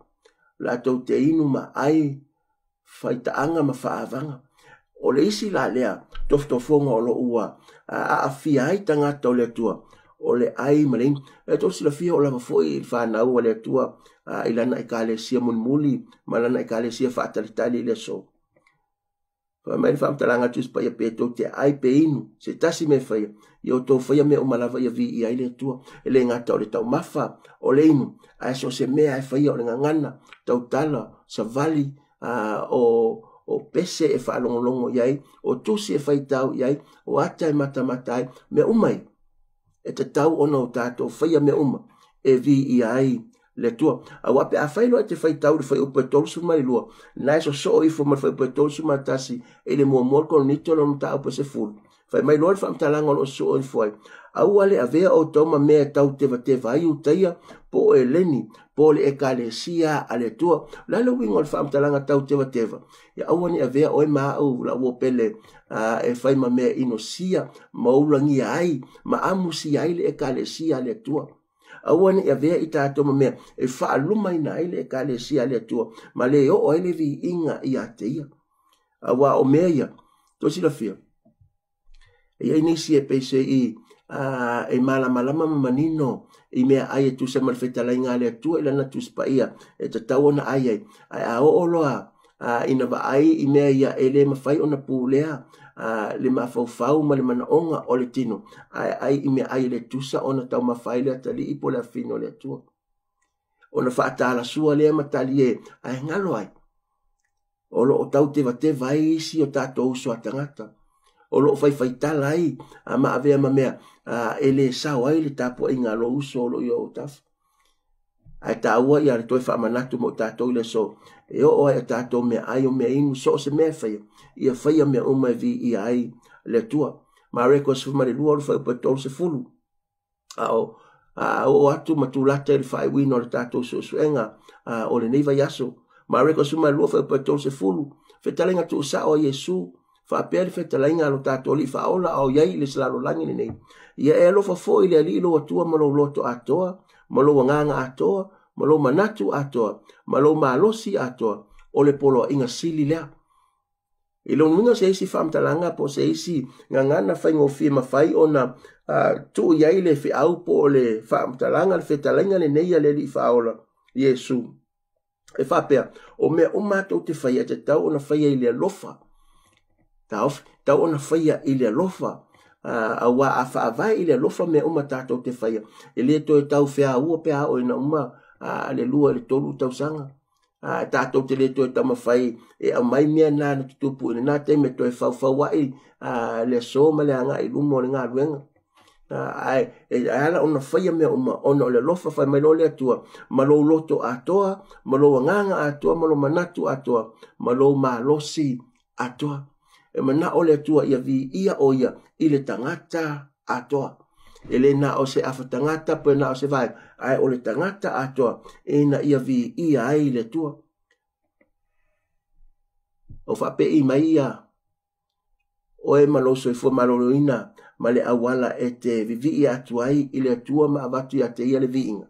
latou te inu ma ai faitaaga ma faaavaga. O le isi la lea tofotofoga o lo o ua aafia ai tagata o le Atua, o le ai ma le inu. E tou silafia o lava foi i le fanau a le Atua i lana ekalesia mulimuli ma lana ekalesia faatalitali i le aso. Fai mai le faamatalaga a le Tusi Paia, pe tou te ai pe inu, se tasi mea e faia, ia outou faia mea uma lava ia viia ai le Atua. E le gata o le taumafa, o le inu, ae so o se mea e faia, o le gagana, tautala, savali, o O pese e faalogologo i ai, o tusi e faitau i ai, o ata e matamata ai, mea uma ia. E tatau ona o tatou faia mea uma e viia ai le Atua. Aua pe afai loa e te faitau i le fuaiupu e 32, na e sosoo ifo ma le fuaiupu e 31 i le muamua o le Korinito lona mataupu e 10. Fai mai loa le faamatalaga o lo o sosoo ifo ai, aua le avea outou ma mea e tau tevateva ai Iutaia po o Eleni po o le ekalesia a le Atua. O le a le uiga o le faamatalaga tau tevateva? Ia aua ne i avea oe ma au lau uo pele e fai ma mea inosia ma ulagia ai ma amusia ai le ekalesia a le Atua. Aua ne i avea i tatou ma mea e faalumaina ai le ekalesia a le Atua ma le oo ai le viiga ia te ia. Aua o mea ia, tou silafia, e i ai nisi e pei se i e malamalama ma manino i mea ai e tusa ma le fetalaiga a le Atua i lana Tusi Paia e tatau ona ai ai. Ae a oo loa ina vaai i mea ia e le mafai ona pulea le mafaufau ma le manaoga o le tino, ae ai i mea ai e le tusa ona taumafa ai le atalii po o le afafine o le Atua. Ona faatalasua lea ma talie, ae galo ai. O lo o tau tevateva ai isi o tatou uso a tagata. O lo o faifaitala ai ma avea ma mea e le sao ai le tapuaiga a lou uso o lo o i ou autafa. Ae taua ia le toe faamanatu mo tatou i le aso, e oo ai a tatou meaai o meainu, so o se mea e faia, ia faia mea uma e viia ai le Atua. Mareko 12, o le fuaiupu e 30. A o a oo atu ma tulata i le faaiuina o le tatou suesuega o lenei vaiaso. Mareko 12, fuaiupu e 30, fetalaiga tuusao a Iesu, faapea le fetalaiga a lo tatou Alii Faaola a o i ai i le lalolagi lenei. Ia e alofa foi i le Alii lou Atua ma lou loto atoa, ma lou agaga atoa, ma lou manatu atoa, ma lou malosi atoa, o le poloaiga sili lea. I lona uiga o se isi faamatalaga po o se isi gagana faigofie mafai ona tuu i ai le feau po o le faamatalaga, le fetalaiga lenei a le Alii Faaola, Iesu. E faapea, o mea uma tou te faia, e tatau ona faia i le alofa. Taofi, tau ona faia i le alofa. Aua a faavae i le alofa mea uma tatou te faia, e le toe tau feaua pe a oo ina uma le 2 i le 3 tausaga. Tatou te le toe taumafai e aumai mea na na tutupu i lena taimi e toe faufauai le aso ma le agai i luma o le galuega. Ae e ala ona faia mea uma ona o le alofa. Fai mai loa le Atua, ma lou loto atoa, ma lou agaga atoa, ma lou manatu atoa, ma lou malosi atoa. E manao le Atua ia viia o ia i le tagata atoa. E le na o se afa tagata pe na o se vaega, ae o le tagata atoa ina ia viia ai le Atua. O faapei mai ia oe ma lou soifua maloloina ma le auala e te vivii atu ai i le Atua ma avatu ia te ia le viiga.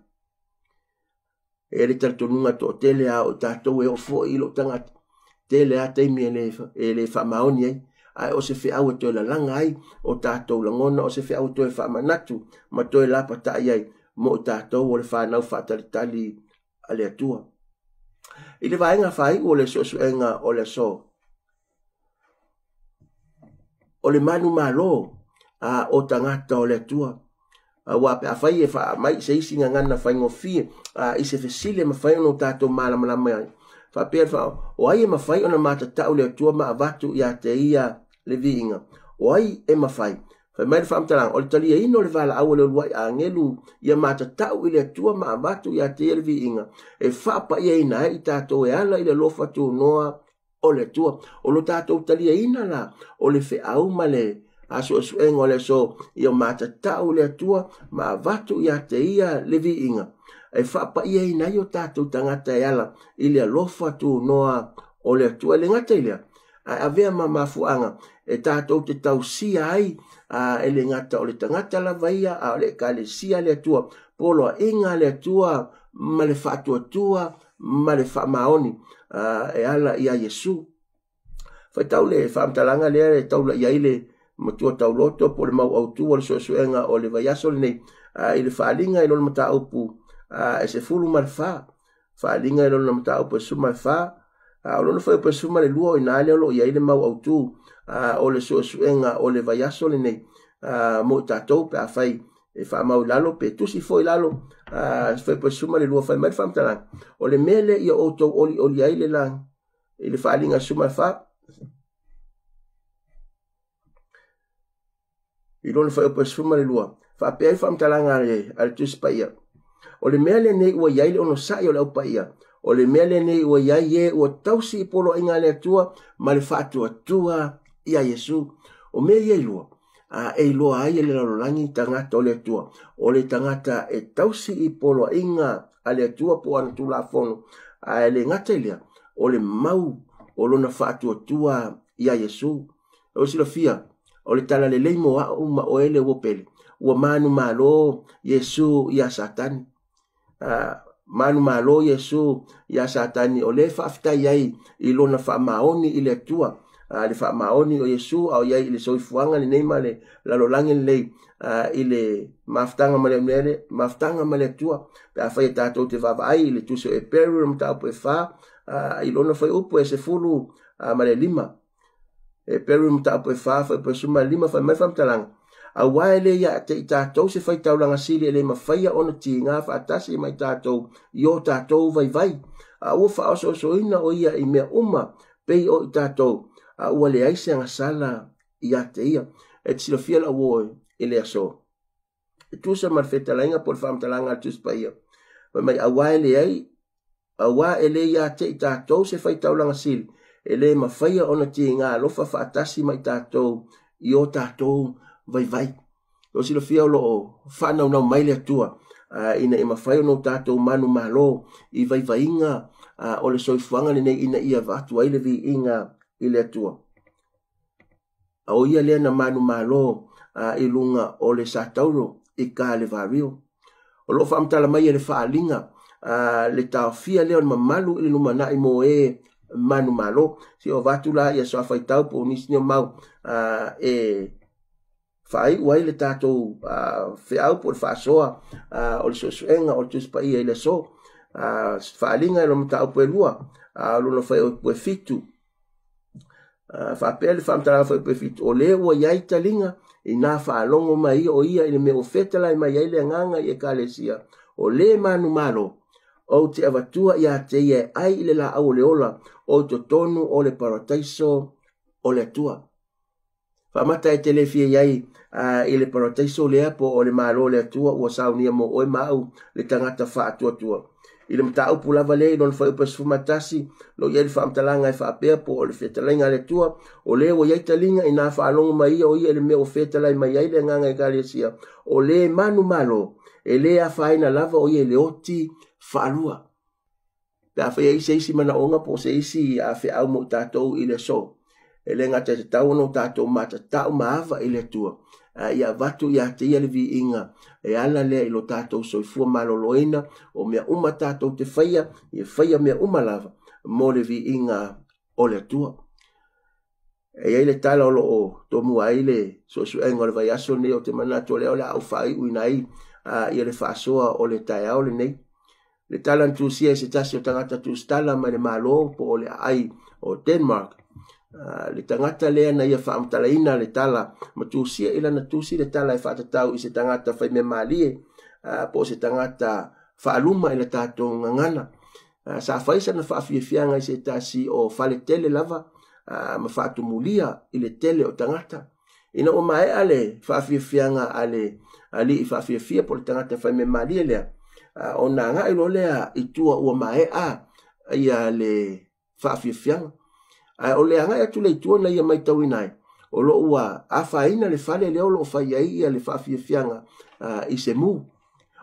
E le talitonuga toatele a o tatou e oo foi i lou tagata. Tele a taimi e le faamaoni ai, ae o se feau e toe lalaga ai o tatou lagona, o se feau e toe faamanatu ma toe lapatai ai mo i tatou o le whanau faatalitali a le Atua. I le vaega faaiu o le suesuega o le aso, o le manumalo o tagata o le Atua. Aua pe afai e faamai se isi gagana faigofie i se fesili e mafai ona o tatou malamalama ai. Faapea le o ai e mafai ona matatau le Atua ma avatu ia te ia le viiga. O ai e mafai. Fai mai le faamatalaga, o le taliaina o le valaau a le uluai agelu ia matatau i le Atua ma avatu ia te ia le viiga, e faapaiaina ai i tatou e ala i le alofa tunoa o le Atua. O lo tatou taliaina la, o le feau ma le asuesuega o le aso, ia matatau le Atua ma avatu ia te ia le viiga, e faapaiaina ai o tatou tagata e ala i le alofa tunoa o le Atua. E le gata i lea, ae avea ma mafuaaga e tatou te tausia ai e le gata o le tagata lava ia, a o le ekalesia le Atua, poloaiga le Atua ma le faatuatua ma le faamaoni e ala ia Iesu. Faitau le faamatalaga lea e taula i ai le matua tauloto po o le mau autu o le suesuega o le vaiaso lenei, i le faaaliga i lona mataupu e 14, faaaliga i lona mataupu e 14, o lona fuaiupu e 12, o ina lea o lo o i ai le mau autu o le suesuega o le vaiaso lenei mo i tatou pe afai e faamau i lalo pe tusi foi i lalo. Fuaiupu e 12, fai mai le faamatalaga, o le mea lea ia outou olioli ai le lagi i le faaaliga 14, I lona fuaiupu e 12, faapea ai le faamatalaga a le Tusi Paia, O le mea lenei ua i ai le onosai o le Au Paia, o le mea lenei ua i ai e ua tausi i poloaiga a le Atua ma le faatuatua iā Iesu. O mea ia e lua, a e iloa ai e le lalolagi tagata o le Atua, o le tagata e tausi i poloaiga a le Atua po o ana Tulafono, ae le gata i lea, o le mau o lona faatuatua iā Iesu. O silafia, o le tala lelei mo a'u ma oe le ua pele, ua manumalo Iesu iā Satani. Manumalo Iesu iā Satani, o lea e faafetai ai i lona faamaoni i le Atua, le faamaoni o Iesu a o i ai i le soifuaga lenei ma le lalolagi lenei, i le mafutaga ma le mafutaga ma le Atua. Pe afai e tatou te vaavaai i le Tusi o Eperu, le mataupu e 4, i lona fuaiupu e 15, Eperu mataupu e 4, fuaiupu e 15, fai mai le faamatalaga, Auā e le ia te i tatou se faitaulaga sili e le mafaia ona tiga faatasi ma i tatou i o tatou vaivai, a ua faaosoosoina o ia i mea uma pei o i tatou, a ua leai se agasala ia te ia. E te silafia lau uo i le aso, e tusa ma le fetalaiga po o le faamatalaga a le Tusi Paia, fai mai, Auā e leai Auā e le ia te i tatou se faitaulaga sili, e le mafaia ona tiga alofa faatasi ma i tatou i o tatou vaivai. O silafia o lo o faanaunau mai le Atua ina ia mafai ona o tatou manumalo i vaivaiga o le soifuaga lenei ina ia avatu ai le viiga i le Atua. A o ia lea na manumalo i luga o le satauro i Kalevario. O lo o faamatala mai e le faaaliga le taofia lea o le mamalu i le lumanai mo e manumalo. Se o avatu la ia soafaitau po o nisi nei o mau e faaiu ai le tatou feau po o le faasoa o le suesuega o le Tusi Paia i le aso. Faaaliga i lona mataupu e 2, lona fuaiupu e 7. Faapea le faamatalaga fuaiupu e 7, o le ua i ai taliga inā faalogo mai ia o ia i le mea ua fetalai mai ai le Agaga i Ekalesia, o le manumalo, ou te avatua ia te ia e ai i le laau o le ola o i totonu o le parataiso o le Atua. Faamata e te le fia i ai i le parataiso lea po o le Malo o le Atua ua saunia mo oe ma au le tagata faatuatua. I le mataupu lava lea i lona fuaiupu e 11, lo i ai le faamatalaga e faapea po o le fetalaiga a le Atua, o le ua i ai taliga inā faalogo mai ia o ia i le mea ua fetalai mai ai le Agaga i Ekalesia, o le manumalo, e le afaina lava o ia i le oti faalua. Pe afai e i ai se isi manaoga po o se isi feau mo i tatou i le aso, e le gata e tatau ona o tatou matatau ma ava i le Atua, ia avatu ia te ia le viiga e ala lea i lo tatou soifua maloloina, o mea uma tatou te faia, ia faia mea uma lava mo le viiga o le Atua. E i ai le tala o lo o tomua ai le suesuega o le vaiaso lenei, ou te manatu o lea o le a ou faaiuina ai ia le faasoa o le taeao lenei. Le tala na tusia e se tasi o tagata tusitala mai le Malo po o le aai o Denmark. Le tagata lea na ia faamatalaina le tala ma tusia i lana tusi le tala e faatatau i se tagata faimea malie po o se tagata faaluma i le tatou gagana. Sa fai sana faafiafiaga i se tasi o fale tele lava ma faatumulia i le tele o tagata. Ina ua maea le faafiafiaga a le alii faafiafia po o le tagata faimea malie lea, ona agai loa lea i tua ua maea ia le faafiafiaga. Ae o le agai atu lea i tua na ia matauina ai, o lo o ua afaina le fale lea o lo o fai ai ia le faafiafiaga i se mu.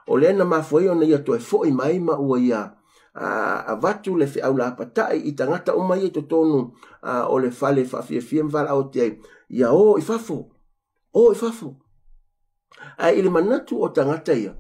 O lea na mafua ai ona ia toe foi mai ma ua ia avatu le feau lapatai i tagata uma ia i totonu o le fale faafiafia ma valaau atu ai, ia o i fafo, o i fafo. Ae i le manatu o tagata ia,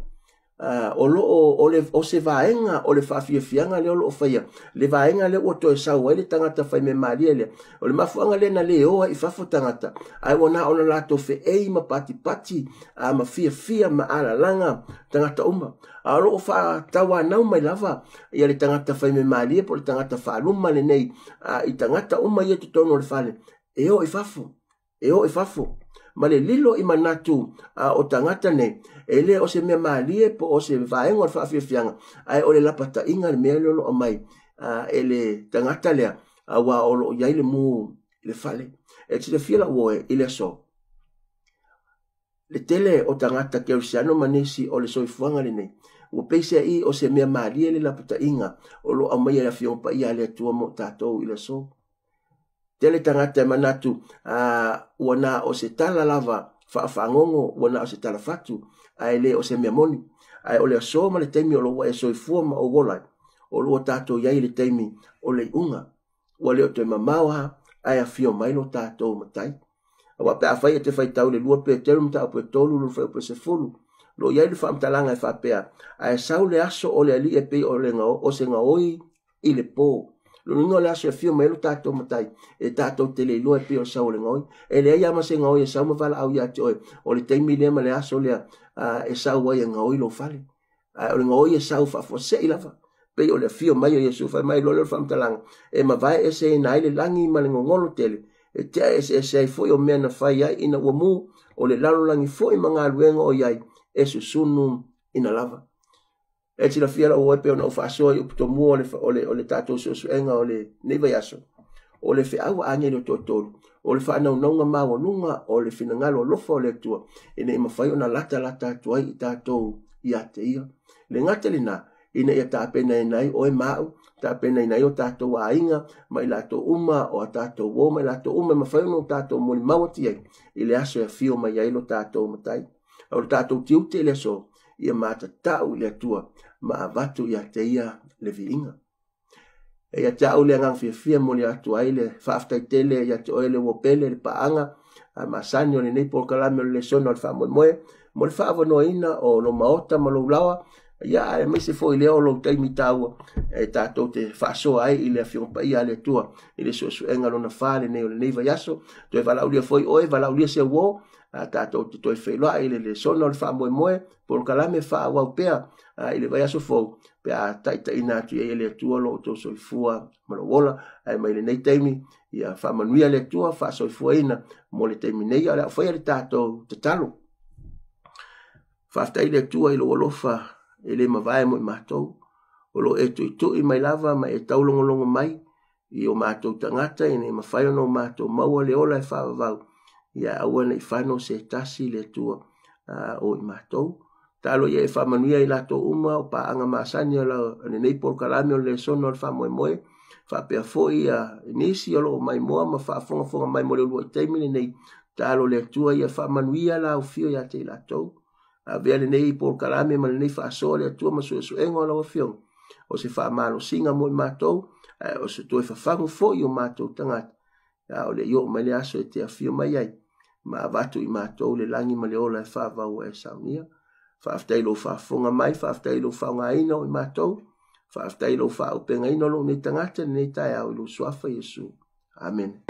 o lo o, o le, o se vaega o le faafiafiaga lea o lo o faia, le vaega lea ua toe sau ai le tagata faimea malie lea. O le mafuaaga lea na le o ai i fafo tagata, ae ua na ona latou feei ma patipati ma fiafia ma alalaga tagata uma. A o lo o faatauanau mai lava ia le tagata faimea malie po o le tagata faaluma lenei i tagata uma ia i totonu o le fale, e o i fafo, e o i fafo. Ma le lilo i manatu o tagata nei, e le o se mea malie po o se vaega o le faafiafiaga, ae o le lapataiga le mea lea o lo o aumai e le tagata lea, aua o lo o i ai le mu i le fale. E silafia lau uo e i le aso, le tele o tagata kerisiano ma nisi o le soifuaga lenei, ua peiseai o se mea malie le lapataiga o lo o aumaia e Afioga Paia a le Atua mo tatou i le aso. Tele tagata e manatu ua na o se tala lava faafagogo, ua na o se tala fatu, ae le o se mea moni. Ae o le aso ma le taimi o lo o ua e soifua ma ou ola ai, o lo o tatou i ai i le taimi o le iuga. Ua le o toe mamao lava, ae afio mai lo tatou Matai. Aua pe afai e te faitau i le 2 Peteru mataupu e 3 lona fuaiupu e 10, lo o i ai le faamatalaga e faapea, ae sau le aso o le Alii e pei o, le gao, o se gaoi i le po. Lona uiga o le aso e afio mai ai lo tatou Matai, e tatou te le iloa e pei o le sau o le gaoi. E leai lava ma se gaoi e sau ma valaau ia te oe, o le taimi lea ma le aso lea e sau ai e gaoi lou fale. Ae o le gaoi e sau faafuasei lava, pei o le afio mai o Iesu. Fai mai loa lea o le faamatalaga, e mavae eseina ai le lagi ma le gogolo tele, e tea eseese ai foi o mea na fai ai ina ua mu, o le lalolagi foi ma galuega o i ai, e susunu ina lava. E silafia lau uo e pei ona ou faasoa i upu tomua o le, o le, o le tatou suesuega o lenei vaiaso, o le feau a agelu e toatolu, o le faanaunauga maualuga o le finagalo alofa o le Atua, ina ia mafai ona latalata atu ai i tatou ia te ia. Le gata lena, ina ia tapenaina ai oe ma au, tapenaina ai o tatou aiga ma i latou uma o a tatou uo ma i latou uma e mafai ona o tatou molimau atu i ai i le aso e afio mai ai lo tatou Matai. O le tatou tiute i le aso, ia matatau i le Atua ma avatu ia te ia le viiga. E ia te au le agaga fiafia momoli atu ai le faafetai tele ia te oe le uo pele, le paaga masani o lenei polokalame o le lesona o le faamoemoe, mo le faaavanoaina o lou maota ma lou laoa, ia aemaise foi lea o lou taimi taua e tatou te faasoa ai i le Afioga Paia a le Atua i le suesuega lona fa lenei o lenei vaiaso. Toe valaaulia foi oe, valaaulia se uo, a tatou te toe feiloai i le lesona o le faamoemoe, polokalame faaauau pea i le vaiaso fou, pe a taitaiina atu i ai e le Atua lo outou soifua ma lou ola. Ae mai lenei taimi, ia faamanuia le Atua, faasoifuaina mo le taimi nei, a o le a faia le tatou tatalo. Faafetai le Atua i lou alofa e le mavae mo i matou, o lo o e tuitui mai lava ma e taulogologo mai i o matou tagata ina ia mafai ona o matou maua le ola e faavavau, ia aua ne i fano se tasi le Atua o i matou. Talo ia e faamanuia i latou uma o paaga masani o lenei polokalame o le lesona o le faamoemoe, faapea foi nisi o lo o maimoa ma faafogafoga mai mo le uluai taimi lenei. Talo le Atua ia faamanuia la aufio ia te i latou. Avea lenei polokalame ma lenei faasoa le Atua ma suesuega o lau Afioga, o se faamalosiga mo i matou, ae o se toe fafagu foi o matou tagata, a o le i oo mai le aso e te afio mai ai, ma avatu i matou le lagi ma le ola e faavau e saunia. Faafetai i lou faafofoga mai, faafetai i lou faaaogaina o i matou, faafetai i lou faaupegaina o lou nei tagata lenei taeao i lou suafa Iesu. Amene.